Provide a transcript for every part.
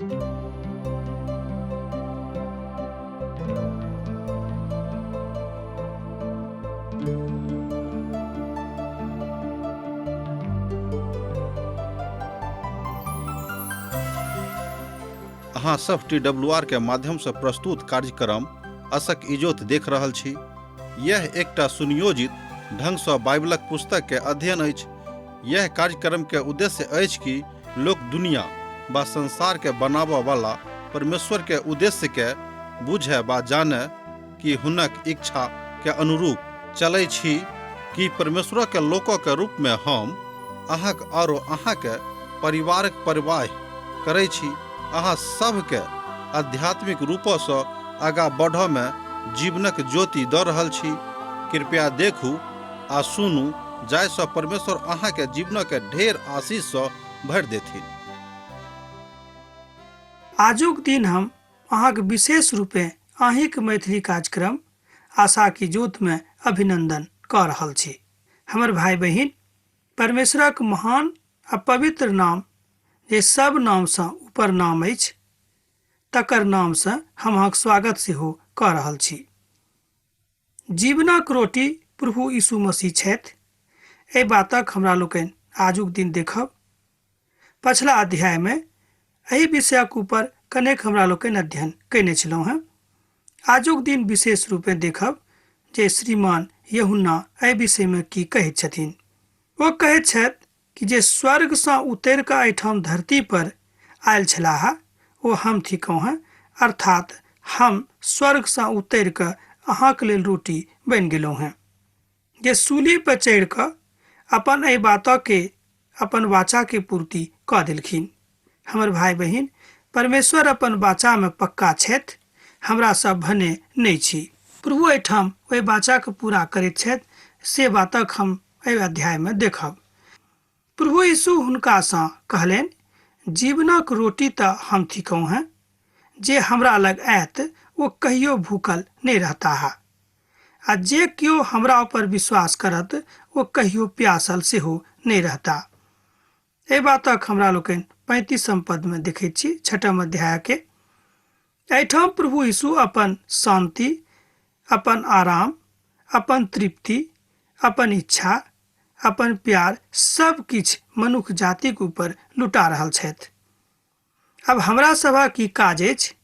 अहाँ सब T W R के माध्यम से प्रस्तुत कार्यक्रम असक इजोत देख रहल छी। यह एकटा सुनियोजित ढंग सँ बाइबलक पुस्तक के अध्ययन अछि। यह कार्यक्रम के उद्देश्य अछि कि लोक दुनिया बा संसार के बनाबऽ वाला परमेश्वर के उद्देश्य के बुझे बा जाने कि हुनक इच्छा के अनुरूप चलै छी कि परमेश्वर के लोक के रूप में हम अहाँक आरो अहाँ के परिवारक परवाह करै छी। अहाँ सभके आध्यात्मिक रूपसँ आगाँ बढ़ऽ में जीवनक ज्योति दऽ रहल छी। कृपया देखू आ सुनू जाहिसँ परमेश्वर अहाँके जीवनक ढेर आशीषसँ भरि देथिन। आजुक दिन हम अहाँक विशेष रूपेँ अहींक मैथिली कार्यक्रम आशा की ज्योत में अभिनंदन कऽ रहल छी। हमर भाई बहिन, परमेश्वरक महान आ पवित्र नाम जे सब नामसँ ऊपर नाम अछि तकर नामसँ हम अहाँक स्वागत सेहो कऽ रहल छी। जीवनक रोटी प्रभु यीशु मसीह छथि, एहि बातक हमरा लोकनि आजुक दिन देखब। पछिला अध्यायमे एहि विषयक ऊपर कनेक हमरा लोकनि अध्ययन कयने छलहुँ हेँ। आजुक दिन विशेष रूपेँ देखब जे श्रीमान यूहन्ना एहि विषयमे की कहैत छथिन। ओ कहैत छथि कि जे स्वर्गसँ उतरि कऽ एहिठाम धरती पर आयल छलाह ओ हम थिकहुँ हेँ, अर्थात हम स्वर्गसँ उतरि कऽ अहाँक लेल रोटी बनि गेलहुँ हेँ। जे सूली पर चढ़ि कऽ अपन एहि बातके अपन वाचाके पूर्ति कऽ देलखिन। हमर भाय बहिन, परमेश्वर अपन वाचामे पक्का छथि, हमरा सब भने नहि छी। प्रभु एहिठाम ओहि वाचाके पूरा करैत छथि से बातक हम एहि अध्यायमे देखब। प्रभु यीशु हुनकासँ कहलनि, जीवनक रोटी तऽ हम थिकहुँ हेँ, जे हमरा लग आयत ओ कहियो भूखल नहि रहताह, आ जे केओ हमरा ऊपर विश्वास करत ओ कहियो प्यासल सेहो नहि रहता। एहि बातक हमरा लोकनि 35 पदमे देखैत छी, छठम अध्यायके। एहिठाम प्रभु यीशु अपन शांति, अपन आराम, अपन तृप्ति, अपन इच्छा, अपन प्यार सब किछु मनुख जातिक ऊपर लुटा रहल छथि। अब हमरा सभक ई काज अछि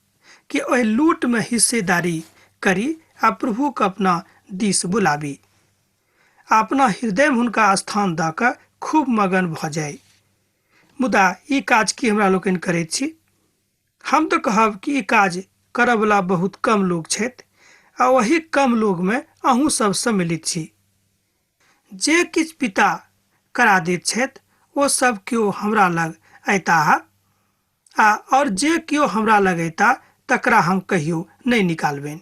कि ओहि लूटमे हिस्सेदारी करी आ प्रभुके अपना दिस बुलाबी आ अपना हृदयमे हुनका स्थान दऽ कऽ खूब मगन भऽ जाइ। मुदा ई काज की हमरा लोकनि करैत छी? हम तऽ कहब कि ई काज करऽवला बहुत कम लोक छथि आ ओहि कम लोकमे अहूँ सब सम्मिलित छी। जे किछु पिता करा दैत छथि ओ सब केओ हमरा लग अयताह आ और जे केओ हमरा लग अयता तकरा हम कहियो नहि निकालबनि।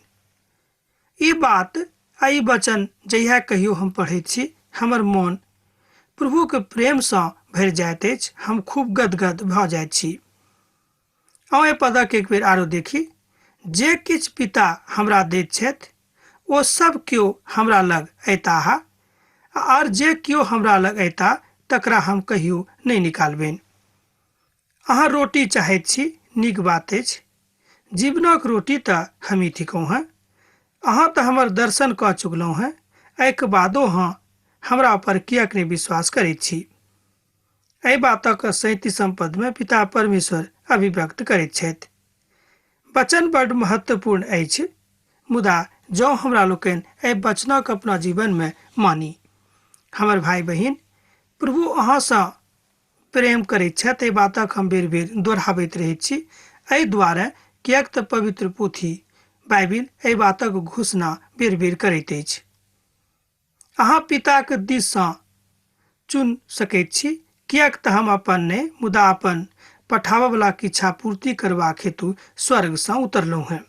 ई बात आ ई वचन जहिया कहियो हम पढ़ैत छी हमर मोन प्रभुके प्रेमसँ भरि जाइत अछि, हम खूब गदगद भऽ जाइत छी। आउ एहि पदक एक बेर आरो देखी। जे किछु पिता हमरा दैत छथि ओ सब केओ हमरा लग अयताह आर जे केओ हमरा लग अयता तकरा हम कहियो नहि निकालबनि। अहाँ रोटी चाहैत छी, नीक बात अछि। जीवनक रोटी तऽ हमही थिकहुँ हेँ। अहाँ तऽ हमर दर्शन कऽ चुकलहुँ हेँ, एहिके बादो अहाँ हमरा पर किएक नहि विश्वास करैत छी? एहि बातक 37 पदमे पिता परमेश्वर अभिव्यक्त करैत छथि। वचन बड्ड महत्वपूर्ण अछि, मुदा जँ हमरा लोकनि एहि वचनक अपना जीवनमे मानी। हमर भाय बहिन, प्रभु अहाँसँ प्रेम करैत छथि, एहि बातक हम बेर बेर दोहराबैत रहैत छी। एहि दुआरे किएक तऽ पवित्र पोथी बाइबिल एहि बातक घोषणा बेर बेर करैत अछि। अहाँ पिताक दिससँ चुनि सकैत छी, किएक तऽ हम अपन नहि मुदा अपन पठाबऽवलाक इच्छा पूर्ति करबाक हेतु स्वर्गसँ उतरलहुँ हेँ।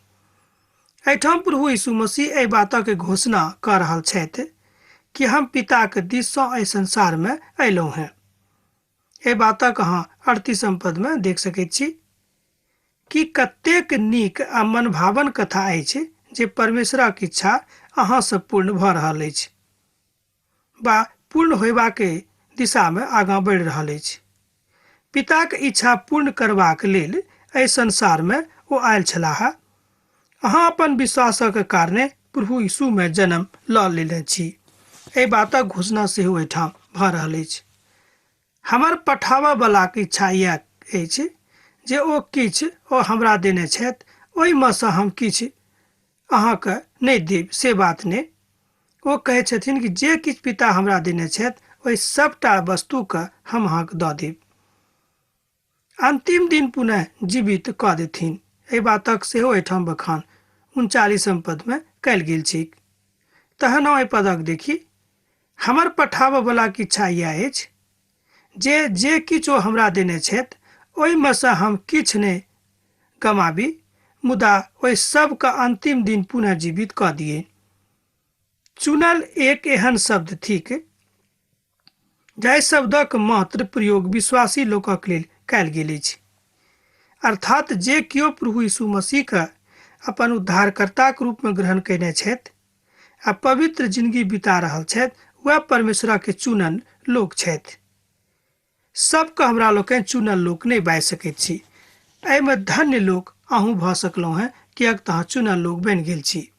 एहिठाम प्रभु यीशु मसीह एहि बातक घोषणा कऽ रहल छथि कि हम पिताक दिससँ एहि संसारमे अयलहुँ हेँ। एहि बातक अहाँ 38 पदमे देख सकैत छी कि कतेक नीक आ मनभावन कथा अछि जे परमेश्वरक इच्छा अहाँसँ पूर्ण भऽ रहल अछि बा पूर्ण होयबाक दिशामे आगाँ बढ़ि रहल अछि। पिताक इच्छा पूर्ण करबाक लेल एहि संसारमे ओ आयल छलाह। अहाँ अपन विश्वासक कारणे प्रभु यीशुमे जन्म लऽ लेने छी। एहि बातक घोषणा सेहो एहिठाम भऽ रहल अछि। हमर पठाबऽ इच्छा इएह अछि जे ओ किछु ओ हमरा देने छथि ओहिमे सँ हम किछु अहाँके नहि देब, से बात नहि। ओ कहै छथिन कि जे किछु पिता हमरा देने छथि ओहि सभटा वस्तुके हम अहाँके दऽ देब। अंतिम दिन पुनः जीवित कऽ देथिन। एहि बातक सेहो एहिठाम बखान 39 पदमे कयल गेल छैक। तहन एहि पदक देखी, हमर पठाबऽवलाके इच्छा इएह अछि जे जे किछु ओ हमरा देने छथि ओहिमे सँ हम किछु नहि गमाबी, मुदा ओहि सबके अंतिम दिन पुनः जीवित कऽ दिए। चुनल एक एहन शब्द थिक जाहि शब्दक मात्र प्रयोग विश्वासी लोकक लेल कयल गेल अछि। अर्थात जे केओ प्रभु यीशु मसीहके अपन उद्धारकर्ताक रूपमे ग्रहण कयने छथि आ पवित्र जिंदगी बिता रहल छथि, वएह परमेश्वरके चुनल लोक छथि। सबके हमरा लोकनि चुनल लोक नहि बाजि सकैत छी। एहिमे धन्य लोक अहूँ भऽ सकलहुँ हेँ, किएक तऽ अहाँ चुनल लोक बनि गेल छी।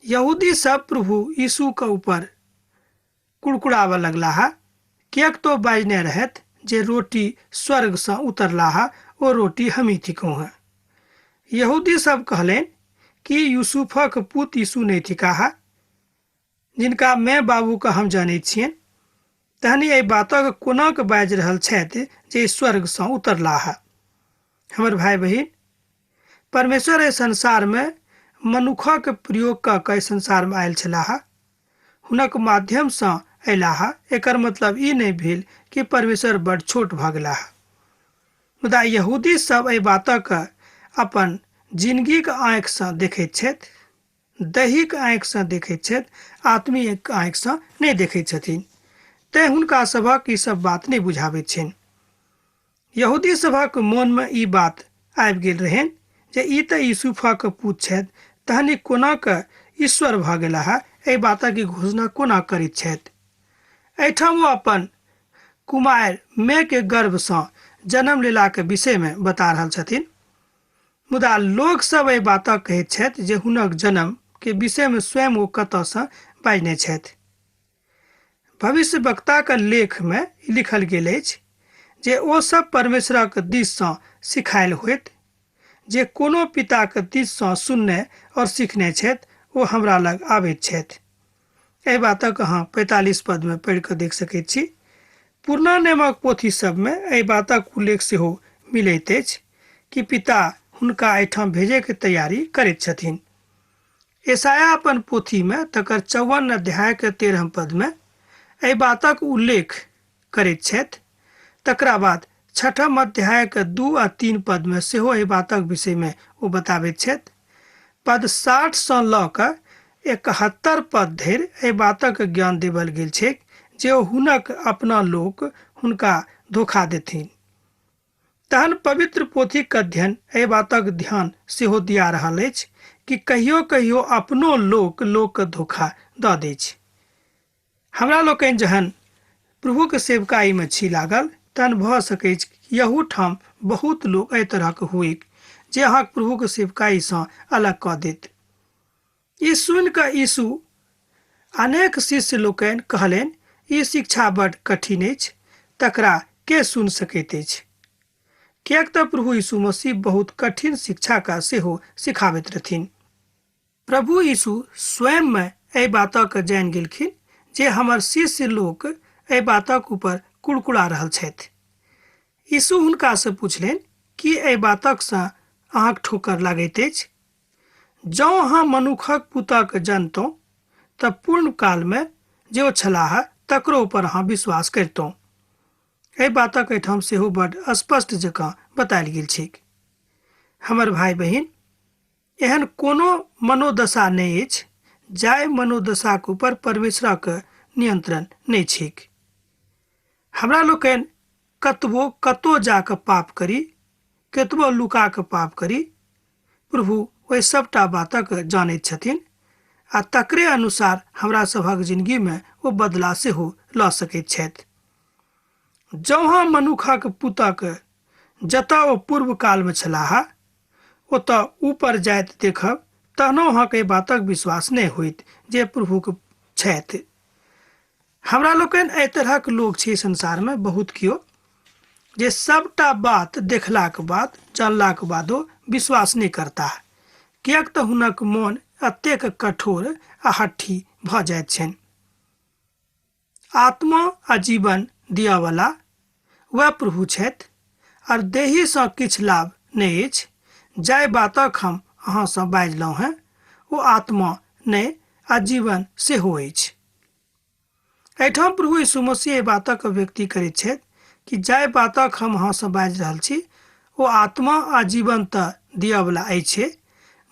यहूदी सब प्रभु यीशु के ऊपर कुड़कुड़ाबऽ लगलाह, किएक तो बाजने रहथि जे रोटी स्वर्गसँ उतरलाह ओ रोटी हमही थिकहुँ हेँ। यहूदी सब कहलनि कि यूसुफक पुत यीशु नहि थिकाह, जिनका माय बाबूके हम जनैत छियनि, तहन एहि बातक कोना कऽ बाजि रहल छथि जे स्वर्गसँ उतरलाह। हमर भाय बहिन, परमेश्वर एहि संसारमे मनुखक प्रयोग कऽ कऽ एहि संसारमे आयल छलाह, हुनक माध्यमसँ अयलाह। एकर मतलब ई नहि भेल कि परमेश्वर बड़ छोट भऽ गेलाह। मुदा यहूदी सब एहि बातक अपन जिनगीक आँखिसँ देखैत छथि, दैहिक आँखिसँ देखैत छथि, आत्मीय आँखिसँ नहि देखैत छथिन। तेँ हुनका सभक ई सब बात नहि बुझाबैत छनि। यहूदी सभक मोनमे ई बात आबि गेल रहनि जे ई तऽ यूसुफक पूत छथि, तहन ई कोना कऽ ईश्वर भऽ गेलाह, एहि बातक ई घोषणा कोना करैत छथि। एहिठाम ओ अपन कुमारि मायके गर्भसँ जन्म लेलाक विषयमे बता रहल छथिन। मुदा लोक सब एहि बातक कहैत छथि जे हुनक जन्म के विषयमे स्वयं ओ कतऽसँ बाजने छथि। भविष्य वक्ताक लेखमे लिखल गेल अछि जे ओ सब परमेश्वरक दिससँ सिखायल होइत, जे कोनो पिताक दिससँ सुनने और सीखने छथि ओ हमरा लग आबैत छथि। एहि बातक अहाँ 45 पदमे पढ़ि कऽ देख सकैत छी। पुरना नियमक पोथी सबमे एहि बातक उल्लेख सेहो मिलैत अछि कि पिता हुनका एहिठाम भेजैके तैयारी करैत छथिन। यशायाह अपन पोथीमे तकर 54 अध्यायके 13 पदमे एहि बातक उल्लेख करैत छथि। तकरा बाद 6 अध्यायके 2 आ 3 पदमे सेहो एहि बातक विषयमे ओ बताबैत छथि। पद 60 सँ लऽ कऽ 71 पद धरि एहि बातक ज्ञान देबल गेल छैक जे ओ हुनक अपना लोक हुनका धोखा देथिन। तहन पवित्र पोथीक अध्ययन एहि बातक ध्यान सेहो दिया रहल अछि कि कहियो कहियो अपनो लोक लोकके धोखा दऽ दै छै। हमरा लोकनि जहन प्रभुके सेवकाईमे छी लागल, तहन भऽ सकैछ यहू ठाम बहुत लोक एहि तरहक होइक जे अहाँक प्रभुके सेवकाईसँ अलग कऽ देत। ई सुनि कऽ यीशु अनेक शिष्य लोकनि कहलनि, ई शिक्षा बड कठिन अछि, तकरा के सुनि सकैत अछि? किएक तऽ प्रभु यीशु मसीह बहुत कठिन शिक्षाके सेहो सिखाबैत रहथिन। प्रभु यीशु स्वयंमे एहि बातक जानि गेलखिन जे हमर शिष्य लोक एहि बातक ऊपर कुड़कुड़ा रहल छथि। यीशु हुनकासँ पुछलनि, की एहि बातकसँ अहाँक ठोकर लागैत अछि? जँ अहाँ मनुखक पुतक जनतहुँ तऽ पूर्ण कालमे जे ओ छलाह तकरो ऊपर अहाँ विश्वास करितहुँ। एहि बातक एहिठाम सेहो बड स्पष्ट जकाँ बतायल गेल छैक। हमर भाय बहिन, एहन कोनो मनोदशा नहि अछि जाहि मनोदशाक ऊपर परमेश्वरक नियंत्रण नहि छैक। हमरा लोकनि कतबो कतौ जा कऽ पाप करी, कतबो लुका कऽ पाप करी, प्रभु ओहि सबटा बातक जानैत छथिन आ तकरे अनुसार हमरा सभक जिंदगीमे ओ बदला सेहो लऽ सकैत छथि। जँ अहाँ मनुखक पुतक जतऽ ओ पूर्व कालमे छलाह ओतऽ ऊपर जाइत देखब, तहनो अहाँके एहि बातक विश्वास नहि होइत जे प्रभुक छथि। हमरा लोकनि एहि तरहक लोक छी संसारमे बहुत केओ जे सबटा बात देखलाक बाद, जानलाक बादो विश्वास नहि करताह, किएक तऽ हुनक मोन एतेक कठोर आ हठी भऽ जाइत छनि। आत्मा आ जीवन दिअवला वएह प्रभु छथि, आर देहीसँ किछु लाभ नहि अछि। जाहि बातक हम अहाँसँ बाजलहुँ हेँ ओ आत्मा नहि आ जीवन सेहो अछि। एहिठाम प्रभु यीशु मसीह एहि बातक अभिव्यक्ति करैत छथि कि जाहि बातक हम अहाँसँ बाजि रहल छी ओ आत्मा आ जीवन तऽ दिअवला अछि,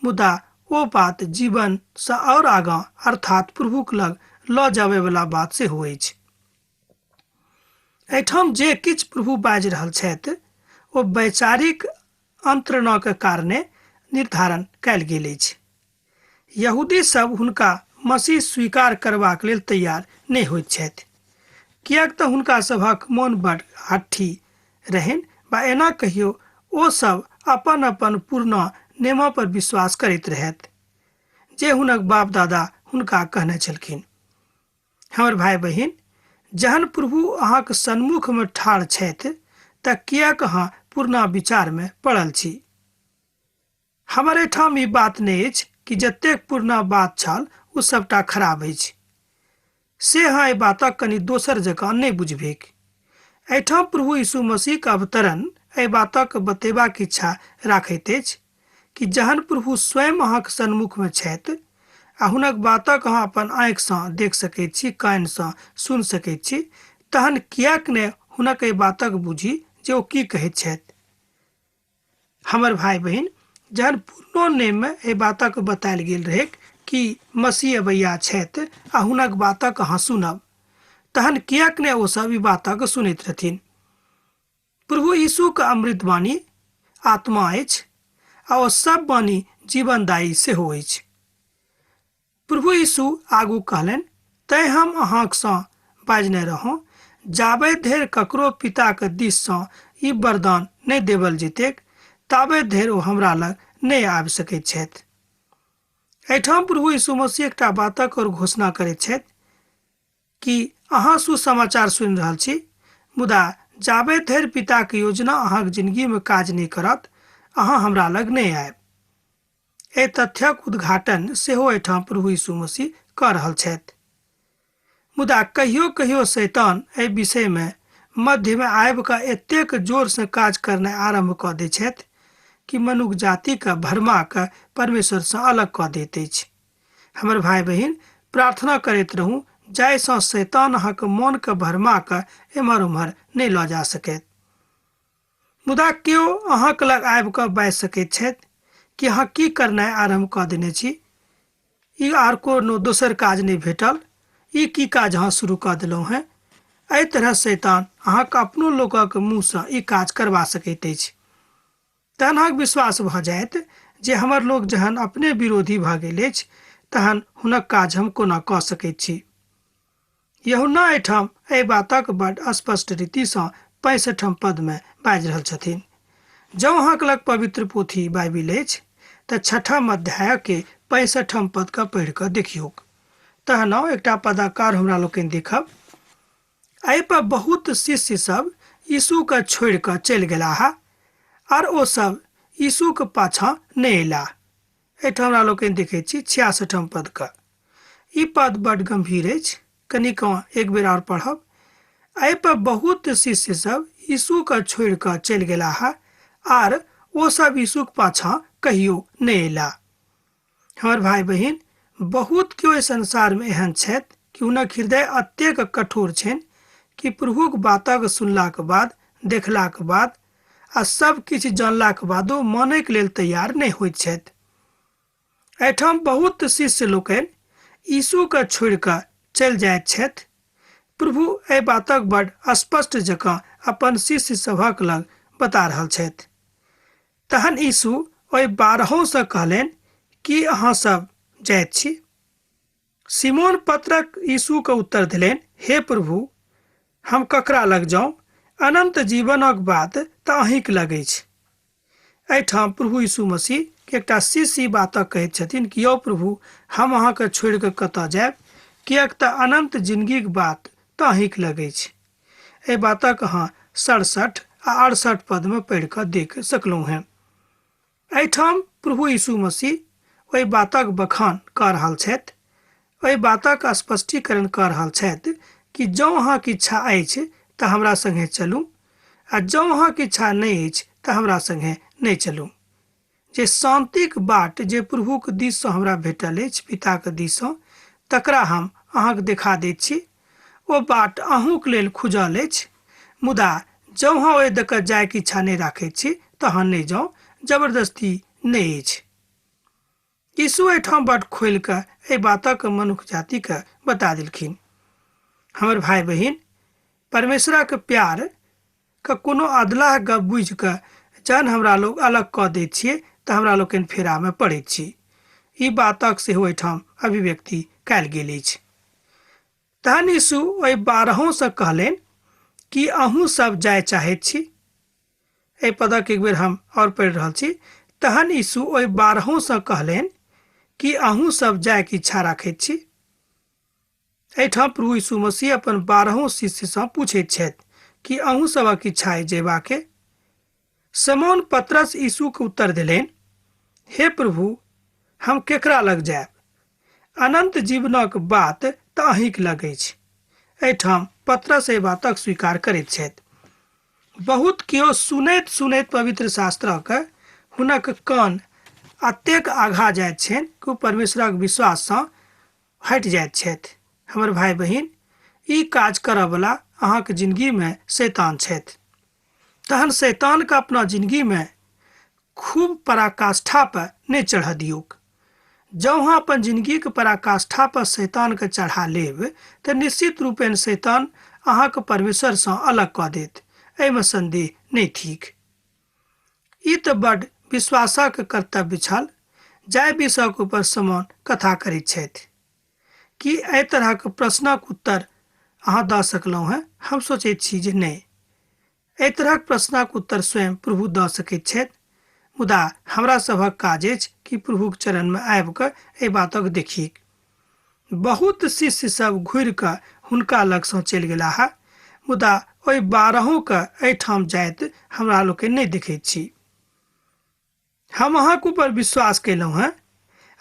मुदा ओ बात जीवनसँ आओर आगाँ अर्थात प्रभुक लग लऽ जाबयवला बात सेहो अछि। एहिठाम जे किछु प्रभु बाजि रहल छथि ओ वैचारिक अन्तरणाक कारणे निर्धारण कयल गेल अछि। यहूदी सब हुनका मसीह स्वीकार करबाक लेल तैयार नहि होइत छथि, किएक तऽ हुनका सभक मोन बड़ हट्ठी रहनि, वा एना कहियो ओ सब अपन अपन पुरना नियम पर विश्वास करैत रहथि जे हुनक बाप दादा हुनका कहने छलखिन। हमर भाय बहिन, जहन प्रभु अहाँक सन्मुखमे ठाढ़ छथि तऽ किएक अहाँ पुरना विचारमे पड़ल छी? हमर एहिठाम ई बात नहि अछि कि जतेक पुरना बात छल ओ सबटा खराब अछि। से अहाँ एहि बातक कनि दोसर जकाँ नहि बुझबैक। एहिठाम प्रभु यीशु मसीहक अवतरण एहि बातक बतेबाक इच्छा राखैत अछि कि जहन प्रभु स्वयं अहाँक सन्मुखमे छथि आ हुनक बातक अहाँ अपन आँखिसँ देख सकैत छी, कानसँ सुनि सकैत छी, तहन किएक ने हुनक एहि बातक बुझी जे ओ की कहैत छथि। हमर भाय बहिन, जहन पुरनो नेममे एहि बातक बतायल गेल रहैक कि मसीह अबैया छथि आ हुनक बातक अहाँ सुनब, तहन किएक ने ओ सब ई बातक सुनैत रहथिन? प्रभु यीशुक अमृत वाणी आत्मा अछि आ ओ सब वाणी जीवनदायी सेहो अछि। प्रभु यीशु आगू कहलनि, तैं हम अहाँसँ बाजने रहौं, जाबे धरि ककरो पिताक दिससँ ई वरदान नहि देबल जेतैक, ताबे धरि ओ हमरा लग नहि आबि सकैत छथि। एहिठाम प्रभु यीशु मसीह एकटा बातक और घोषणा करैत छथि कि अहाँ सुसमाचार सुनि रहल छी, मुदा जाबे धरि पिताक योजना अहाँक जिंदगीमे काज नहि करत, अहाँ हमरा लग नहि आयब। एहि तथ्यक उद्घाटन सेहो एहिठाम प्रभु यीशु मसीह कऽ रहल छथि। मुदा कहियो कहियो शैतान एहि विषयमे मध्यमे आबि कऽ एतेक जोरसँ काज करनाइ आरम्भ कऽ दैत छथि कि मनुख जातिके भरमा कऽ परमेश्वरसँ अलग कऽ दैत अछि। हमर भाय बहिन, प्रार्थना करैत रहू जाहिसँ शैतान अहाँके मोनके भरमा कऽ एम्हर ओम्हर नहि लऽ जा सकैत। मुदा केओ अहाँक लग आबि कऽ बाजि सकैत छथि कि अहाँ की करनाइ आरम्भ कऽ देने छी, ई आर कोनो दोसर काज नहि भेटल, ई की काज अहाँ शुरू कऽ देलहुँ हेँ। एहि तरह शैतान अहाँक अपनो लोकक मुँहसँ ई काज करबा सकैत अछि। तहन अहाँक विश्वास भऽ जायत जे हमर लोक जहन अपने विरोधी भऽ गेल अछि तहन हुनक काज हम कोना कऽ सकैत छी। यूहन्ना एहिठाम एहि बातक बड स्पष्ट रीतिसँ 65 पदमे बाजि रहल छथिन। जँ अहाँक लग पवित्र पोथी बाइबिल अछि तऽ छठम अध्यायके 65 पदके पढ़ि कऽ देखियौक। तहन आउ एकटा पदाकार हमरा लोकनि देखब। एहि पर बहुत शिष्य सब यीशुके छोड़ि कऽ चलि गेलाह आर ओ सब यीशुके पाछाँ नहि अयलाह। एहिठाम हमरा लोकनि देखैत छी 66 पदके। ई पद बड गंभीर अछि, कनिक एक बेर आओर पढ़ब। एहि पर बहुत शिष्य सब यीशुके छोड़ि कऽ चलि गेलाह आर ओ सब यीशुक पाछाँ कहियो नहि अयलाह। हमर भाय बहिन, बहुत केओ एहि संसारमे एहन छथि कि हुनक हृदय अतेक कठोर छनि कि प्रभुक बातक सुनलाक बाद, देखलाक बाद आ सब किछु जानलाक बादो मानैके लेल तैयार नहि होइत छथि। एहिठाम बहुत शिष्य लोकनि यीशुके छोड़ि कऽ चलि जाइत छथि। प्रभु एहि बातक बड स्पष्ट जकाँ अपन शिष्य सभक लग बता रहल छथि। तहन यीशु ओहि 12सँ कहलनि, की अहाँ सब जाइत छी? सिमोन पत्रक यीशुके उत्तर देलनि, हे प्रभु, हम ककरा लग जाउं? अनन्त जीवनक बात तऽ अहीँके लग अछि। एहिठाम प्रभु यीशु मसीह एकटा शिष्य ई बातक कहैत छथिन कि यौ प्रभु, हम अहाँके छोड़ि कऽ कतऽ जायब, किएक तऽ अनन्त जिनगीक बात तऽ अहीँके लग अछि। एहि बातक अहाँ 67 आ 68 पदमे पढ़ि कऽ देख सकलहुँ हेँ। एहिठाम प्रभु यीशु मसीह ओहि बातक बखान कऽ रहल छथि, ओहि बातक स्पष्टीकरण कऽ रहल छथि कि जँ अहाँके इच्छा अछि तऽ हमरा सङ्गे चलू आ जँ अहाँके इच्छा नहि अछि तऽ हमरा सङ्गे नहि चलू। जे शान्तिक बाट जे प्रभुक दिससँ हमरा भेटल अछि, पिताक दिससँ, तकरा हम अहाँके देखा दैत छी। ओ बाट अहूँक लेल खुजल अछि, मुदा जँ अहाँ ओहि दऽ कऽ जायके इच्छा नहि राखैत छी तहन नहि जाउ, जबरदस्ती नहि अछि। यीशु एहिठाम बड खोलि कऽ एहि बातक मनुख जातिके बता देलखिन। हमर भाय बहिन, परमेश्वरक प्यार के कोनो अधलाह गप बुझि कऽ जहन हमरा लोग अलग कऽ दैत छियै तऽ हमरा लोकनि फेरामे पड़ैत छी। ई बातक सेहो एहिठाम अभिव्यक्ति कयल गेल अछि। तहन यीशु ओहि बारहोसँ कहलनि, की अहूँ सब जाय चाहैत छी? एहि पदक एक बेर हम आओर पढ़ि रहल छी। तहन यीशु ओहि बारहोसँ कहलनि, की अहूँ सब जायके इच्छा राखैत छी? एहिठाम प्रभु यीशु मसीह अपन बारहों शिष्यसँ पूछैत छथि, की अहूँ सबक इच्छा अइ जयबाके? समौन पतरस यीशुके उत्तर देलनि, हे प्रभु, हम केकरा लग जायब? अनन्त जीवनक बात तऽ अहीँके लग अछि। एहिठाम पतरस एहि बातक स्वीकार करैत छथि। बहुत केओ सुनैत सुनैत पवित्र शास्त्रक हुनक कान अतेक आघा जाइत छनि कि ओ परमेश्वरक विश्वाससँ हटि जाइत छथि। हमर भाय बहिन, ई काज करऽवला अहाँके जिंदगीमे शैतान छथि। तहन शैतानके अपना जिंदगीमे खूब पराकाष्ठा पर नहि चढ़ऽ दियौक। जँ अहाँ अपन जिंदगीके पराकाष्ठा पर शैतानके चढ़ा लेब तऽ निश्चित रूपेण शैतान अहाँके परमेश्वरसँ अलग कऽ देत, एहिमे सन्देह नहि थिक। ई तऽ बड विश्वासक कर्तव्य छल जाहि विषयक ऊपर समौन कथा करैत छथि। की एहि तरहक प्रश्नक उत्तर अहाँ दऽ सकलहुँ हेँ? हम सोचैत छी जे नहि। एहि तरहक प्रश्नक उत्तर स्वयं प्रभु दऽ सकैत छथि, मुदा हमरा सभक काज अछि कि प्रभुक चरणमे आबि कऽ एहि बातक देखिक। बहुत शिष्य सब घुरि कऽ हुनका लगसँ चलि गेलाह, मुदा ओहि बारहोके एहिठाम जाइत हमरा लोकनि नहि देखैत छी। हम अहाँक ऊपर विश्वास कयलहुँ हेँ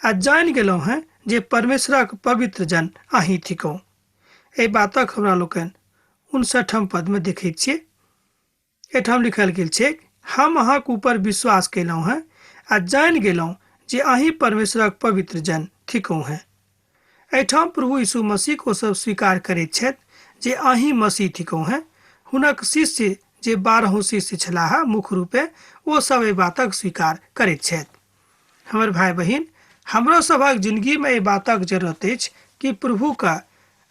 आ जानि गेलहुँ हेँ जे परमेश्वरक पवित्र जन अहीं थिकहुँ। एहि बातक हमरा लोकनि 59 पदमे देखैत छियै। एहिठाम लिखल गेल छैक, हम अहाँक ऊपर विश्वास कयलहुँ हेँ आ जानि गेलहुँ जे अहीं परमेश्वरक पवित्र जन थिकहुँ हेँ। एहिठाम प्रभु यीशु मसीह ओ सब स्वीकार करैत छथि जे अहीं मसीह थिकहुँ हेँ। हुनक शिष्य जे बारहों शिष्य छलाह मुख्य रूपे ओ सब एहि बातक स्वीकार करैत छथि। हमर भाय बहिन, हमरो सभक जिंदगीमे एहि बातक जरूरत अछि कि प्रभुके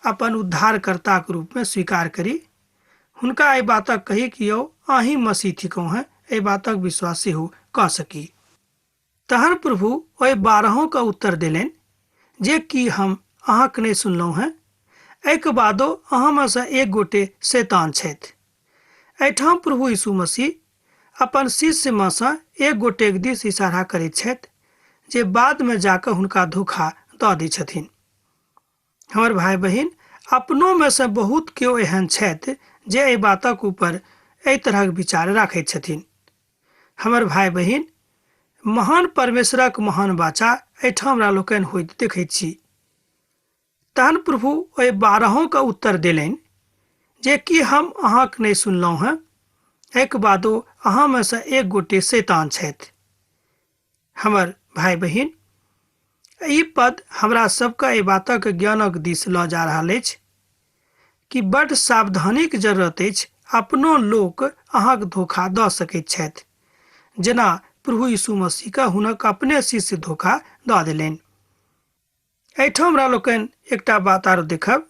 अपन उद्धारकर्ताक रूपमे स्वीकार करी। हुनका एहि बातक कही कि यौ अहीं मसीह थिकहुँ हेँ, एहि बातक विश्वास सेहो कऽ सकी। तहन प्रभु ओहि बारहोके उत्तर देलनि जे की हम अहाँके नहि सुनलहुँ हेँ? एहिके बादो अहाँमे सँ एक गोटे शैतान छथि। एहिठाम प्रभु यीशु मसीह अपन शिष्यमे सँ एक गोटेक दिस इशारा करैत छथि जे बादमे जाकऽ हुनका धोखा दऽ दै छथिन। हमर भाय बहिन, अपनोमे सँ बहुत केओ एहन छथि जे एहि बातक ऊपर एहि तरहक विचार राखैत छथिन। हमर भाय बहिन, महान परमेश्वरक महान वाचा एहिठाम हमरा लोकनि होइत देखैत छी। तहन प्रभु ओहि बारहोके उत्तर देलनि जे की हम अहाँक नहि सुनलहुँ हेँ? एहिके बादो अहाँमे सँ एक गोटे शैतान छथि। हमर भाय बहिन, ई पद हमरा सबके एहि बातक ज्ञानक दिस लऽ जा रहल अछि कि बड्ड सावधानीक जरूरत अछि। अपनो लोक अहाँक धोखा दऽ सकैत छथि, जेना प्रभु यीशु मसीहके हुनक अपने शिष्य धोखा दऽ देलनि। एहिठाम हमरा लोकनि एकटा बात आरो देखब।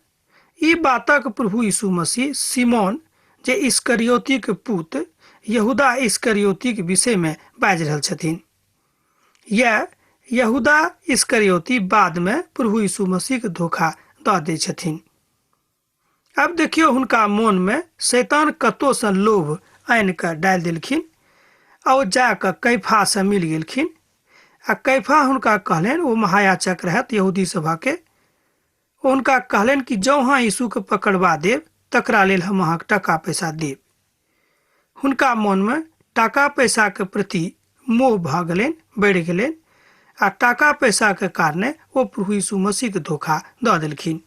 ई बातक प्रभु यीशु मसीह सिमोन जे इस्करियोतीक पुत यहूदा इस्करियोतीक विषयमे बाजि रहल छथिन। यैह यहूदा इस्करियोती बादमे प्रभु यीशु मसीहक धोखा दऽ दै छथिन। आब देखियौ हुनका मोनमे शैतान कतहुसँ लोभ आनि कऽ डालि देलखिन आ ओ जा कऽ कैफासँ मिल गेलखिन आ कैफा हुनका कहलनि, ओ महायाचक रहथि यहूदी सभाके, ओ हुनका कहलनि कि जँ अहाँ यीशुके पकड़बा देब तकरा लेल हम अहाँके टाका पैसा देब। हुनका मोनमे टाका पैसाके प्रति मोह भऽ गेलनि, बढ़ि गेलनि आ टाका पैसाके कारणे ओ प्रभु यीशु मसीहके धोखा दऽ देलखिन।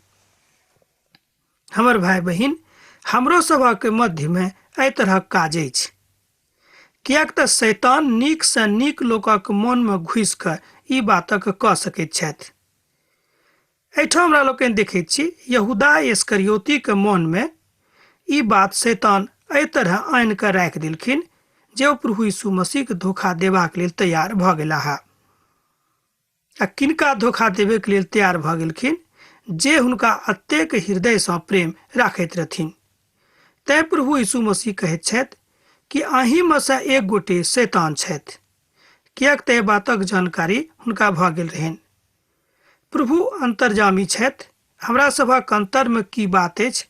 हमर भाय बहिन, हमरो सभक मध्यमे एहि तरहक काज अछि, किएक तऽ शैतान नीकसँ नीक लोकक मोनमे घुसि कऽ ई बातक कऽ सकैत छथि। एहिठाम हमरा लोकनि देखैत छी यहूदा इस्करियोतीके मोनमे ई बात शैतान एहि तरह आनि कऽ राखि देलखिन जे ओ प्रभु यीशु मसीहके धोखा देबाक लेल तैयार भऽ गेलाह। आ किनका धोखा देबैके लेल तैयार भऽ गेलखिन? जे हुनका अतेक हृदयसँ प्रेम राखैत रहथिन। तैं प्रभु यीशु मसीह कहैत छथि कि अहींमे सँ एक गोटे शैतान छथि, किएक तऽ एहि बातक जानकारी हुनका भऽ गेल रहनि। प्रभु अन्तर्यामी छथि। हमरा सभक अन्तरमे की बात अछि?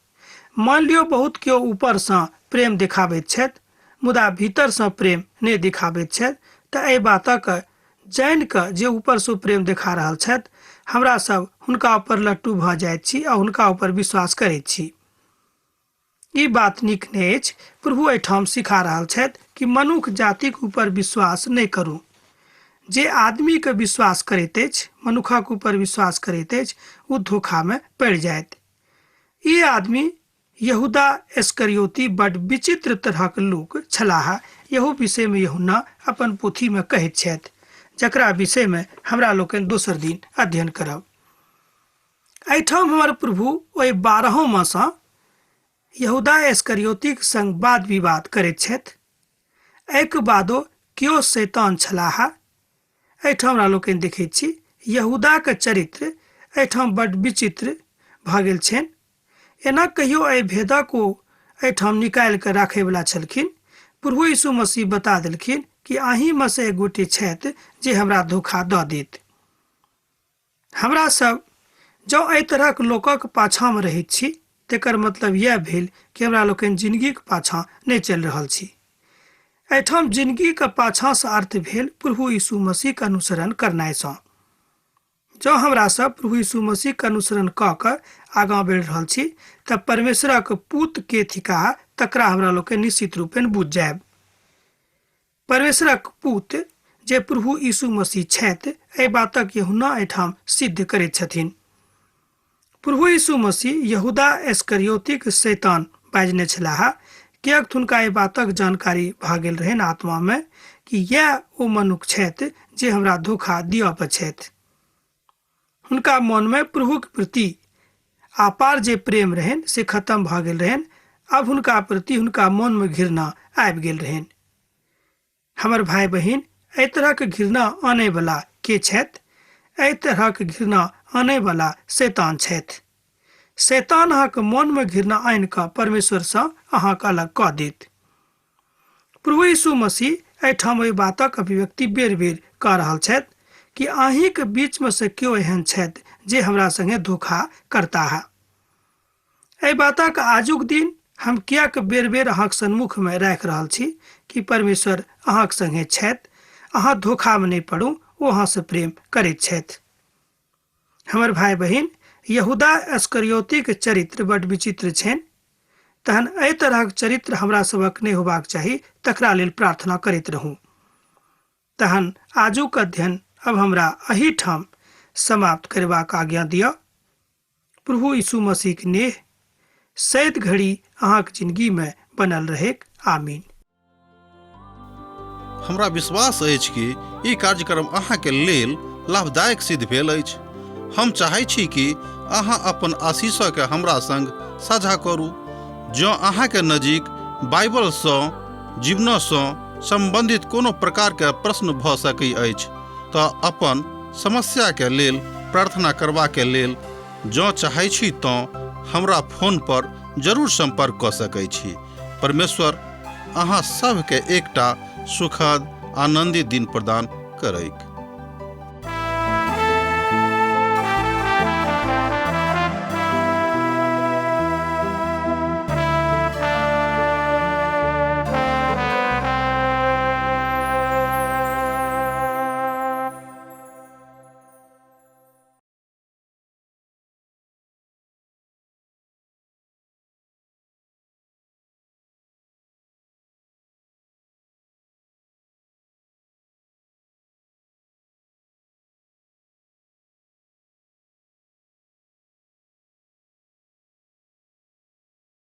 मानि लियौ बहुत केओ ऊपरसँ प्रेम देखाबैत छथि, मुदा भीतरसँ प्रेम नहि देखाबैत छथि, तऽ एहि बातक जानि कऽ जे ऊपरसँ प्रेम देखा रहल छथि, हमरा सब हुनका ऊपर लट्टू भऽ जाइत छी आ हुनका ऊपर विश्वास करैत छी। ई बात नीक नहि अछि। प्रभु एहिठाम सिखा रहल छथि कि मनुख जातिक ऊपर विश्वास नहि करू। जे आदमीके विश्वास करैत अछि, मनुखक ऊपर विश्वास करैत अछि, ओ धोखामे पड़ि जायत। ई आदमी यहूदा इस्करियोती बड विचित्र तरहक लोक छलाह। एहू विषयमे यूहन्ना अपन पोथीमे कहैत छथि, जकरा विषयमे हमरा लोकनि दोसर दिन अध्ययन करब। एहिठाम हमर प्रभु ओहि 12 सँ यहूदा इस्करियोतीक संग वाद विवाद करैत छथि। एहिके बादो केओ शैतान छलाह। एहिठाम हमरा लोकनि देखैत छी यहूदाक चरित्र एहिठाम बड विचित्र भऽ गेल छनि। एना कहियो एहि भेदक ओ एहिठाम निकालि कऽ राखयवला छलखिन। प्रभु यीशु मसीह बता देलखिन कि अहींमे सँ एक गोटे छथि जे हमरा धोखा दऽ देत। हमरा सब जँ एहि तरहक लोकक पाछाँमे रहैत छी तेकर मतलब इएह भेल कि हमरा लोकनि जिनगीक पाछाँ नहि चलि रहल छी। एहिठाम जिनगीक पाछाँसँ अर्थ भेल प्रभु यीशु मसीहक अनुसरण करनाइसँ। जँ हमरा सब प्रभु यीशु मसीहक अनुसरण कऽ कऽ आगाँ बढ़ि रहल छी तऽ परमेश्वरक पूत के थिकाह तकरा हमरा लोकनि निश्चित रूपेण बुझि जायब। परमेश्वरक पूत जे प्रभु यीशु मसीह छथि, एहि बातक यूहन्ना एहिठाम सिद्ध करैत छथिन। प्रभु यीशु मसीह यहूदा इस्करियोतीक शैतान बाजने छलाह, किएक तऽ हुनका एहि बातक जानकारी भऽ गेल रहनि आत्मामे कि इएह ओ मनुख छथि जे हमरा धोखा दिअ पर छथि। हुनका मोनमे प्रभुक प्रति अपार जे प्रेम रहनि से खत्म भऽ गेल रहनि। अब हुनका प्रति हुनका मोनमे घृणा आबि गेल रहनि। हमर भाय बहिन, एहि तरहक घृणा आनयवला के छथि? एहि तरहक घृणा आनयवला शैतान छथि। शैतान अहाँके मोनमे घृणा आनि कऽ परमेश्वरसँ अहाँके अलग कऽ देत। प्रभु यीशु मसीह एहिठाम एहि बातक अभिव्यक्ति बेर बेर कऽ रहल छथि कि अहींक बीचमे से केओ एहन छथि जे हमरा संगे धोखा करताह। एहि बातक आजुक दिन हम किएक बेर बेर अहाँक सन्मुखमे राखि रहल छी कि परमेश्वर अहाँक संगे छथि, अहाँ धोखामे नहि पड़ू, ओ अहाँसँ प्रेम करैत छथि। हमर भाय बहिन, यहूदा इस्करियोतीक चरित्र बड विचित्र छनि। तहन एहि तरहक चरित्र हमरा सभक नहि होबाक चाही, तकरा लेल प्रार्थना करैत रहू। तहन आजुक अध्ययन अब हमरा एहिठाम समाप्त करबाक आज्ञा दिअ। प्रभु यीशु मसीहक नेह सैद घड़ी अहाँक जिंदगी में बनल रहेक। आमीन। हमरा विश्वास अछि कि ई कार्यक्रम अहाँके लेल लाभदायक सिद्ध भेल अछि। हम चाहै छी कि अहाँ अपन आशीषके हमरा संग साझा करू। जँ अहाँके नजीक बाइबलसँ जीवनसँ सम्बन्धित कोनो प्रकारके प्रश्न भऽ सकै अछि तऽ अपन समस्याके लेल प्रार्थना करबाके लेल जँ चाहै छी तँ हमरा फोन पर जरूर सम्पर्क कऽ सकै छी। परमेश्वर अहाँ सभके एकटा सुखद आनन्दित दिन प्रदान करैक।